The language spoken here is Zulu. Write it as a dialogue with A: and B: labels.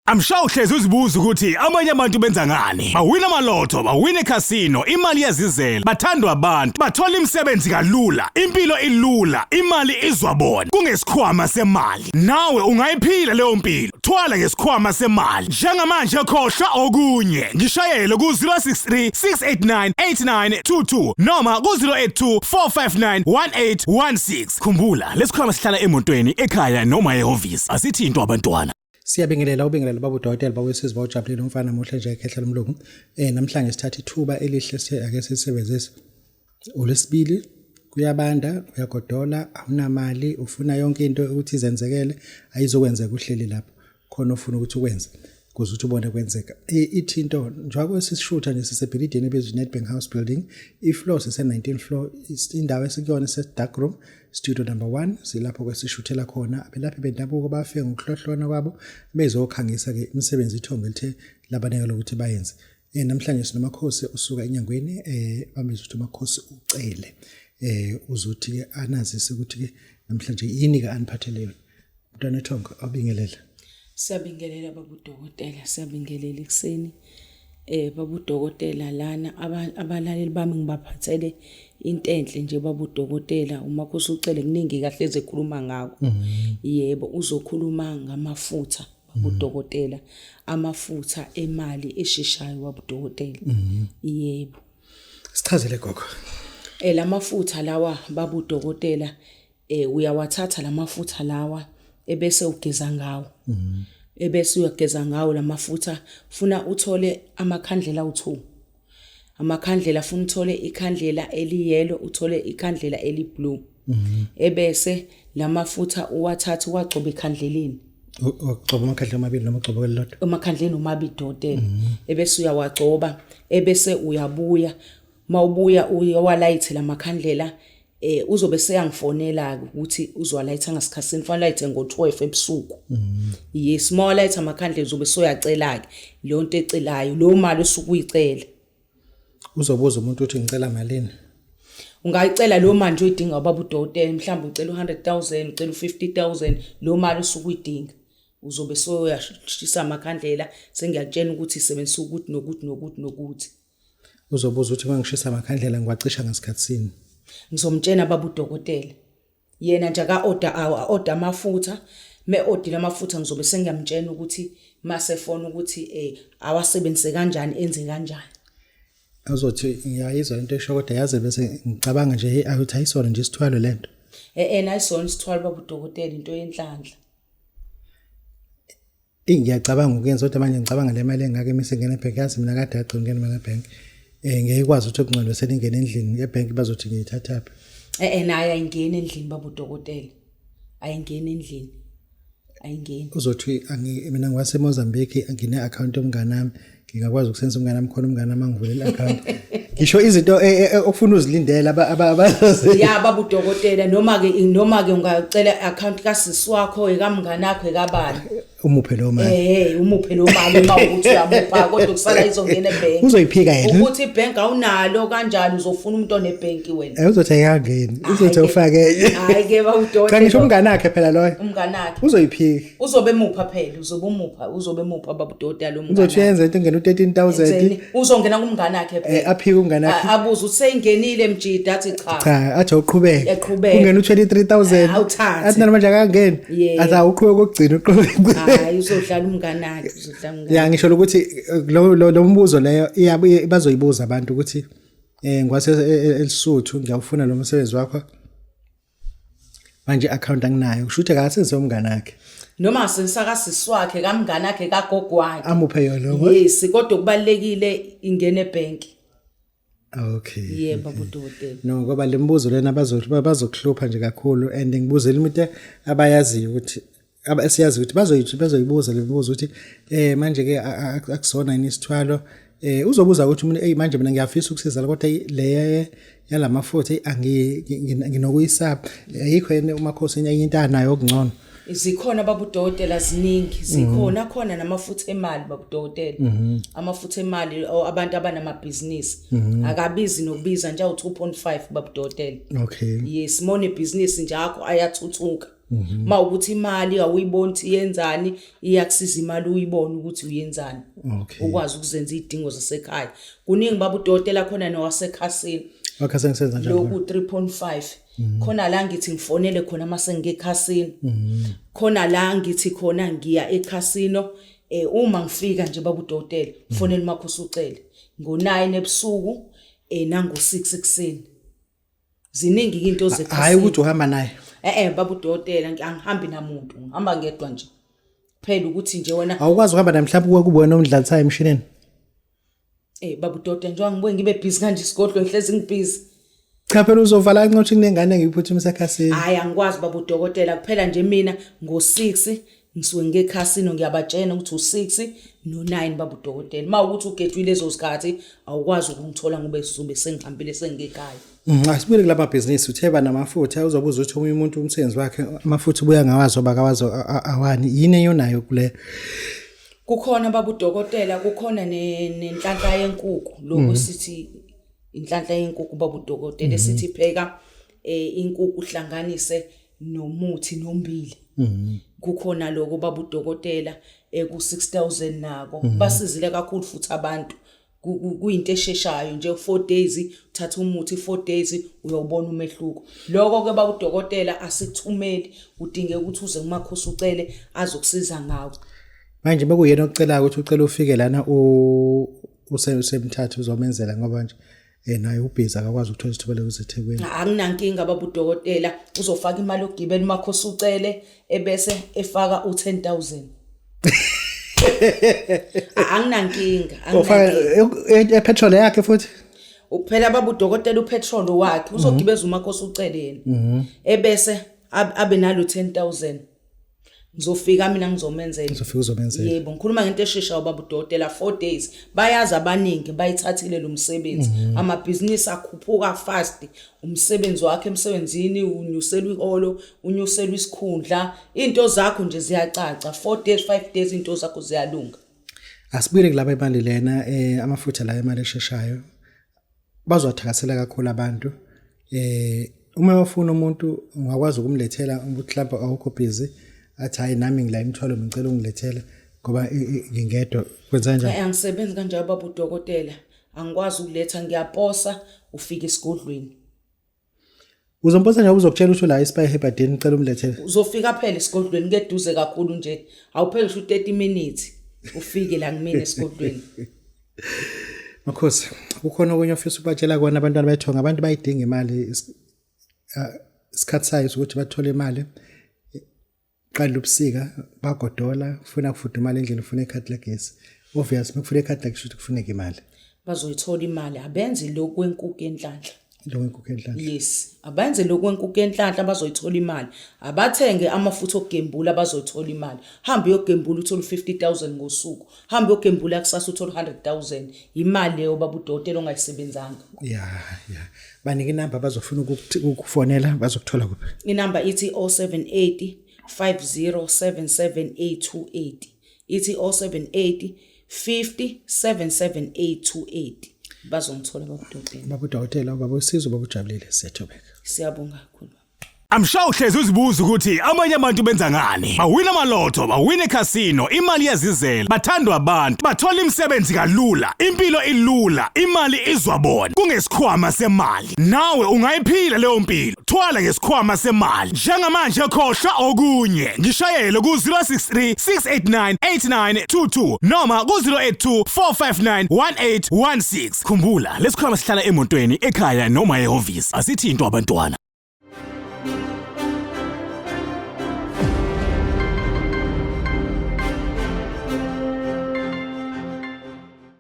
A: I'm sure uhlezi uzibuza ukuthi abanye abantu benza ngani. Bawina amalotho, bawina ecasino, imali iyazizela, bathandwa abantu, bathola imisebenzi kalula, impilo ilula, imali izwa bona. Kungesikhwama semali. Nawe ungayiphila leyo mpilo. Thwala ngesikhwama semali. Njengamanje khohlwa okunye. Ngishayele ku 063 689 8922 noma ku 082 459 1816. Khumbula, lesikhwama sihlala emotweni, ekhaya noma ehhovisi. Asithintwa abantwana.
B: Siyabingelela ubingelela baba udokotela baba wesizwe bawujabulile umfana muhle nje ekhehla lomlungu. Namhlanje sithatha ithuba elihle sithe ake sisebenzise. Olwesibili kuyabanda, uyagodola, awunamali, ufuna yonke into ukuthi izenzekele, ayizokwenzeka uhleli lapho. Khona ofuna ukuthi ukwenze kuze ukuthi ubone kwenzeka. Ithi into njengoba sisishutha nje sisebhilidini ebizwa Nedbank House Building, ifloor sise 19 floor, indawo esikuyona ise dark room, studio number 1, silapho ke sishuthela khona. Abelaphi bendabuko bafike ngokuhlohlona kwabo bezokhangisa ke imisebenzi ithongo elithe labanekela ukuthi bayenze. Namhlanje sinomakhosi osuka enyangweni bambiza ukuthi umakhosi uCele. Uzothi ke anazise ukuthi ke namhlanje yini ke aniphathele yona. Mntwana ethongo awubingelela.
C: Siyabingelela baba udokotela, siyabingelela ekuseni. Baba udokotela lana abalaleli bami ngibaphathele into enhle nje baba udokotela umakhosi uCele kuningi kahle ezekhuluma ngako. Yebo uzokhuluma ngamafutha baba udokotela, amafutha emali esheshayo baba udokotela. Yebo.
B: Sichazele gogo.
C: Lamafutha lawa baba udokotela uyawathatha lamafutha lawa ebese ugeza ngawo. Ebese uyageza ngawo lamafutha, funa uthole amakhandlela awu2. Amakhandlela funa uthole ikhandlela eliyellow, uthole ikhandlela eliblue. Ebese lamafutha uwathatha uwagcobe ekhandleleni.
B: Ugcoba amakhandlela amabili noma ugcoba elilodwa?
C: Amakhandleni omabili dokotela. Ebese uyawagcoba, ebese uyabuya. Mawubuya uyawalayithe lamakhandlela, uzobe seyangifonela ukuthi uzowalayitha ngasikhathi fanele alayithe ngo12 ebusuku. Yes, mawalayitha amakhandlela uzobe soyacela ke leyo nto ecelayo, leyo mali osuke uyicela.
B: Uzobuza umuntu uthi ngicela malini?
C: Ungayicela leyo mali nje oyidinga ubaba udokotela, mhlawumbe ucela u100,000, ucela u50,000, leyo mali osuke uyidinga. Uzobe soyashisa amakhandlela, sengiyakutshela ukuthi isebenzisa ukuthi nokuthi nokuthi nokuthi.
B: Uzobuza ukuthi mangishisa amakhandlela ngiwacisha ngasikhathi sini.
C: Ngizomtshena baba udokotela. Yena nje aka order awa order amafutha, me order amafutha ngizobe sengiyamtshena ukuthi mase phone ukuthi awasebenzise kanjani, enze kanjani.
B: Uzothi ngiyayizwa into esho kodwa yaze bese ngicabanga nje hey awuthi ayisona nje isithwalo lento.
C: Nayisona isithwalo baba udokotela, into yenhlanhla.
B: Ngiyacabanga ukuyenza kodwa manje ngicabanga le mali engaka imise ingena ebhenki, yazi mina kade yagcina ingena imali ebhenki. Ngeke ikwazi ukuthi okungcono bese ingena endlini ebhenki bazothi ngiyithathaphi.
C: Nayo ayingeni endlini baba udokotela. Ayingeni endlini. Ayingeni.
B: Uzothi mina ngiwase Mozambique ngine account yomngane wami, ngingakwazi ukusenza umngane wami khona umngane wami angivulela i-account. Ngisho izinto okufuna uzilindela abazozi.
C: Ya baba udokotela, noma ke ungacela account kasisi wakho, ekamngane wakho, ekabani.
B: Umuphe lo mali.
C: Umuphe lo mali uma ukuthi uyamupha kodwa kusala izongena ebank.
B: Uzoyiphika yena.
C: Ukuthi ibank awunalo kanjani uzofuna umuntu onebank wena.
B: Uzothi ayangeni, uzothi ufake enye.
C: Hayi ke baba udokotela.
B: Cha ngisho umngane wakhe phela loyo.
C: Umngane wakhe.
B: Uzoyiphika.
C: Uzobe emupha phela, uzobe umupha, uzobe emupha baba udokotela lo mngane.
B: Uzothi uyenza into engena u13000.
C: Uzongena kumngane wakhe phela.
B: Aphike umngane wakhe.
C: Abuze ukuthi seyingenile mjida athi cha.
B: Cha, athi awuqhubeke.
C: Eqhubeke.
B: Kungena u23000.
C: Awuthathe.
B: Athi namanje akangeni. Athi awuqhubeke kokugcina uqhubeke.
C: Hayi uzodlala umngane wakhe, uzodlala umngane.
B: Ya ngisho ukuthi lo mbuzo leyo bazoyibuza abantu ukuthi ngwase eLisuthu ngiyawufuna lo msebenzi wakho. Manje account anginayo, kusho ukuthi akasenze umngane wakhe.
C: Noma sensakasisi wakhe kamngane wakhe kagogo wakhe.
B: Amuphe yona ngoba.
C: Yes, kodwa kubalekile ingene ebank.
B: Okay.
C: Yebo baba udokotela.
B: No ngoba le mbuzo lena bazokuhlupha nje kakhulu and ngibuzela umuntu abayaziyo ukuthi esiyazi ukuthi bazoyibuza le mibuzo ukuthi manje ke akusona yini isithwalo. Uzobuza ukuthi umuntu hey manje mina ngiyafisa ukusiza kodwa le yalamafutha nginokuyisaba. Ayikho yini umakhosi enye into anayo okungcono.
C: Zikhona baba udokotela ziningi, zikhona khona namafutha emali baba udokotela. Amafutha emali abantu abanamabhizinisi akabizi nokubiza nje awu 2.5 baba udokotela.
B: Okay.
C: Yes, mone business nje akho ayathuthuka. Ma ukuthi imali awuyiboni ukuthi yenzani, iyakusiza imali uyibone ukuthi uyenzani. Ukwazi ukuzenza izidingo zasekhaya. Kuningi baba udokotela, khona nowasekhasini.
B: Wakhasini kusenza njani?
C: Lokhu 3.5. Khona la ngithi ngifonele khona mase ngiyekhasini. Khona la ngithi khona ngiya ekhasino, uma ngifika nje baba udokotela, fonela uMakhosi uCele ngo9 ebusuku nango 6 ekuseni. Ziningi into zekhasino.
B: Hayi ukuthi uhamba naye.
C: Baba udokotela, angihambi namuntu, ngihamba ngedwa nje. Phela ukuthi nje wena
B: awukwazi ukuhamba naye, mhlawumbe kuke kube nomdlalisayo emshinini.
C: Baba udokotela, njengoba ngibuye ngibe busy kanje isigodlo ngihlezi ngibusy.
B: Cha phela uzovala ncothi kunengane ngiyiphuthumisa ekhasini.
C: Hayi angikwazi baba udokotela, kuphela nje mina ngo6 ngisuke ngekhasino, ngiyabatshena ukuthi u6 no9 baba udokotela. Uma ukuthi ugejwe lezo zikhathi awukwazi ukungithola ngoba sizobe sengihambile sengekhaya.
B: Asibuyele kulama bhizinisi, uthe ba namafutha, uzobuza ukuthi omunye umuntu umsebenzi wakhe amafutha ubuya ngawazi oba kawazi awani, yini eyonayo kule?
C: Kukhona baba udokotela, kukhona nenhlanhla yenkukhu, lokho sithi inhlanhla yenkukhu baba udokotela, esithi pheka inkukhu uhlanganise nomuthi nombili. Kukhona lokho baba udokotela eku 6000 nako. Basizile kakhulu futhi abantu. Kuyinto esheshayo nje, 4 days uthatha umuthi, 4 days uyawubona umehluko. Lokho ke baba udokotela asikuthumeli, udinge ukuthi uze kuMakhosi uCele azokusiza ngawo.
B: Manje bekuyena ocelayo ukuthi ucela ufike lana usemthatha uzomenzela, ngoba nje naye ubhizi akakwazi ukuthola isithuba lezoseThekwini.
C: Akunankinga baba udokotela, uzofaka imali yokugibela uMakhosi uCele ebese efaka u10000. Anginankinga,
B: ufaka
C: anginankinga.
B: Epetrol yakhe futhi.
C: Phela baba udokotela upetrol wakhe uzogibeza uMakhosi uCele yena. Ebese abe nalo 10000. Ngizofika mina ngizomenzela.
B: Uzofika uzomenzela.
C: Yebo, ngikhuluma ngento esheshayo baba udokotela, 4 days. Bayazi abaningi bayithathile lo msebenzi. Amabhizinisi akhuphuka fast. Umsebenzi wakhe emsebenzini unyuselwa iholo, unyuselwa isikhundla. Into zakho nje ziyacaca. 4 days, 5 days into zakho ziyalunga.
B: Asibuyele kulaba imali lena, amafutha la, imali esheshayo. Bazothakasela kakhulu abantu. Uma bafuna umuntu ungakwazi ukumlethela ukuthi mhlawumbe awukho busy, athi hayi nami ngila imithwalo, ngicela ungilethele ngoba ngingedwa, kwenza kanjani?
C: Angisebenzi kanjalo baba udokotela. Angikwazi ukuletha, ngiyaposa ufike esigodlweni.
B: Uzomposa nje, uzokutshela ukuthi la iSpar Hibberdene, ngicela umlethele.
C: Uzofika phela esigodlweni, keduze kakhulu nje. Awupheli ngisho 30 minutes ufike la kumina esigodlweni.
B: Makhosi, kukhona okunye ofisa ukubatshela kona abantwana bethonga? Abantu bayidinga imali, isikhathi sayo ukuthi bathole imali. Qala ubusika, bagodola, ufuna kufudumala endlini, ufuna ikhadi legesi. Obvious makufuna ikhadi legesi ukuthi kufuneka imali.
C: Bazoyithola imali, abenze lokhu kwenkukhu yenhlanhla.
B: Lo wenkukhu enhlanhla.
C: Yes, abenze lokhu kwenkukhu yenhlanhla, bazoyithola imali. Abathenge amafutha okugembula, bazoyithola imali. Hamba uyogembula uthole 50000 ngosuku. Hamba uyogembula kusasa uthole 100000. Imali leyo baba udokotela ongayisebenzanga.
B: Ya. Banike inamba, bazofuna ukukufonela bazokuthola kuphi?
C: Inamba ithi 078 5077828. Ithi 078 50 77828. Bazongithola baba udokotela.
B: Baba udokotela, ubaba uSizwe, baba ujabulile, siyathobeka.
C: Siyabonga kakhulu.
A: I'm sure uhlezi uzibuza ukuthi abanye abantu benza ngani. Bawina amalotho, bawina ekhasino, imali iyazizela, bathandwa abantu, bathola imisebenzi kalula, impilo ilula, imali izwa bona. Kungesikhwama semali. Nawe ungayiphila leyo mpilo. Thwala ngesikhwama semali. Njengamanje khohlwa okunye. Ngishayele ku 063 689 8922 noma ku 082 459 1816. Khumbula, lesikhwama sihlala emotweni, ekhaya noma ehhovisi. Asithintwa abantwana.